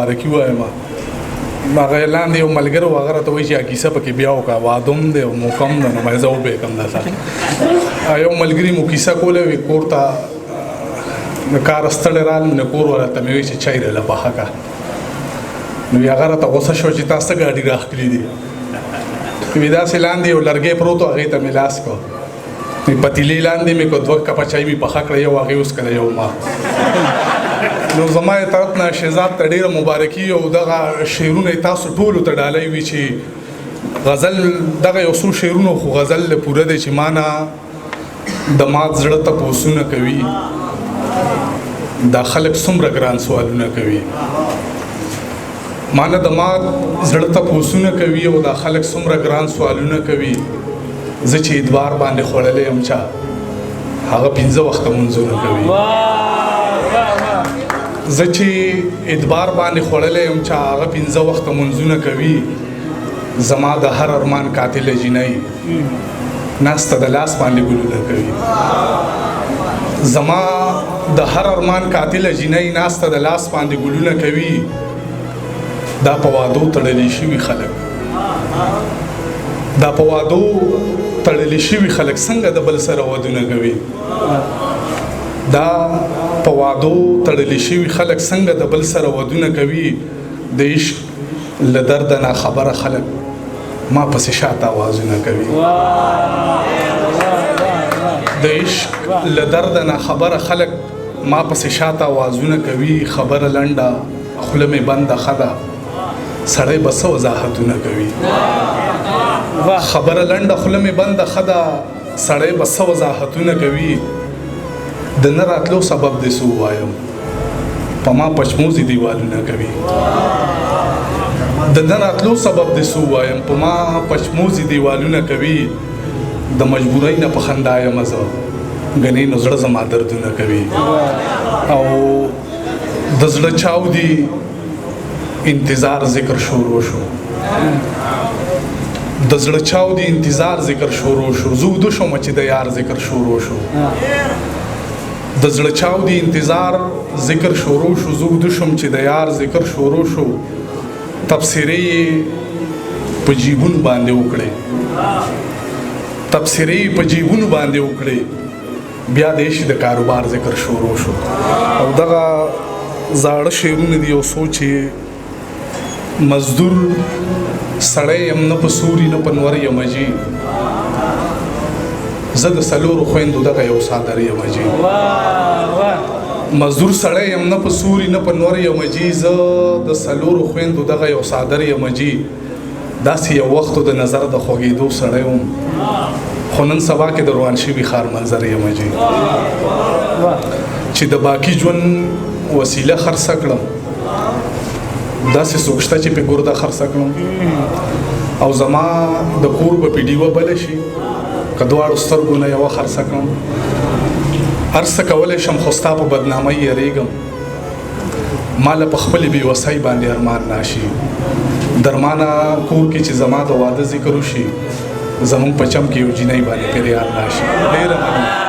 مبارکي وایم. هغه لاندې یو ملګری و، هغه راته وایي چې کیسه پکې بیا وکړه، واده هم دی او موقع هم ده، نو مې زه وبې کوم. درته یو ملګري مو کیسه کوله، وي کور ته د کار ستړی رالم، نو کور والا ته مې وویل چې چای راله پخه کړه. نو هغه راته غوسه شو چې تا څه ګاډي راښکلي دي. وي داسې لاندې یو لرګی پروت و، هغې ته مې لاس کړ، پتیلې لاندې مې کو، 2 کپه چای مې پخه کړه، یو هغې وڅکله یو ما. نو زما یې طرف نه شهزاد ته ډېره مبارکي او دغه شعرونه یې تاسو ټولو ته ډالۍ وي چې غزل دغه یو څو شعرونو خو غزل له پوره دی چې مانا د مات زړه تپوسونه کوي، دا خلک څومره ګران سوالونه کوي. مانا د مات زړه تپوسونه کوي او دا خلک څومره ګران سوالونه کوي. زه چې ادوار باندې خوړلی یم، چا هغه 5 وخته مونځونه کوي. زه چې ادبار باندې خوړلی یم، چا هغه 5 وخته مونځونه کوي. زما د هر ارمان قاتله جینۍ ناسته د لاس باندې ګلونه کوي. زما د هر ارمان قاتله جینۍ ناسته د لاس باندې ګلونه کوي. دا په وادو تړلی شوي خلک، دا په وادو تړلی شوي خلک څنګه د بل سره ودونه کوي؟ دا په وادو تړلی شوي خلک څنګه د بل سره ودونه کوي؟ د عشق له درده ناخبره خلک ما پسې شاته اوازونه کوي. د عشق له درده ناخبره خلک ما پسې شاته اوازونه کوي. خبره لنډه، خوله مې بنده ښه ده، سړی به څه وضاحتونه کوي؟ خبره لنډه، خوله مې بنده ښه ده، سړی به څه وضاحتونه کوي؟ د نه راتلو سبب دې څه ووایم، په ما پچموزي دیوالونه کوي. د نه راتلو سبب دې څه ووایم، په ما پچموزي دیوالونه کوي. د مجبورۍ نه په خندا یم زه، ګنې نو زړه زما دردونه کوي. او د زړه چاودي انتظار ذکر شروع شو، د زړه چاودي انتظار ذکر شروع شو، زه وده شوم چې د یار ذکر شروع شو. د زړه چاودي انتظار ذکر شروع شو، زه وده شوم چې د یار ذکر شروع شو. تبصرې یې په جیبونو باندې وکړې، تبصرې یې په جیبونو باندې وکړې، بیا د شي د کاروبار ذکر شروع شو. او دغه زاړه شعرونه دي یو څو چې مزدور سړی یم، نه په سوري نه په نور یم جي، زه د څلورو خویندو دغه یو څادر یم جي. مزدور سړی یم، نه په سوري نه په نور یم جي، زه د څلورو خویندو دغه یو څادر یم جي. داسې یو وخت د نظر د خوږېدو سړی وم، خو نن سبا کې د روان شوي ښار منظر یم جي. چې د باقي ژوند وسیله خرڅه کړم، داسې څوک شته چې په ګرده خرڅه کړم؟ او زما د کور به په ډیوه بله شي که دواړو سترګو نه یوه خرڅه کړم؟ هر څه کولی شم خو ستا په بدنامۍ یریږم، ما له په خپلې بېوسۍ باندې ارمان ناشي. درمانه کور کې چې زما د واده ذکر وشي، زمونږ په چم کې یو جینۍ باندې پیریان ناشي. ډېره مننه.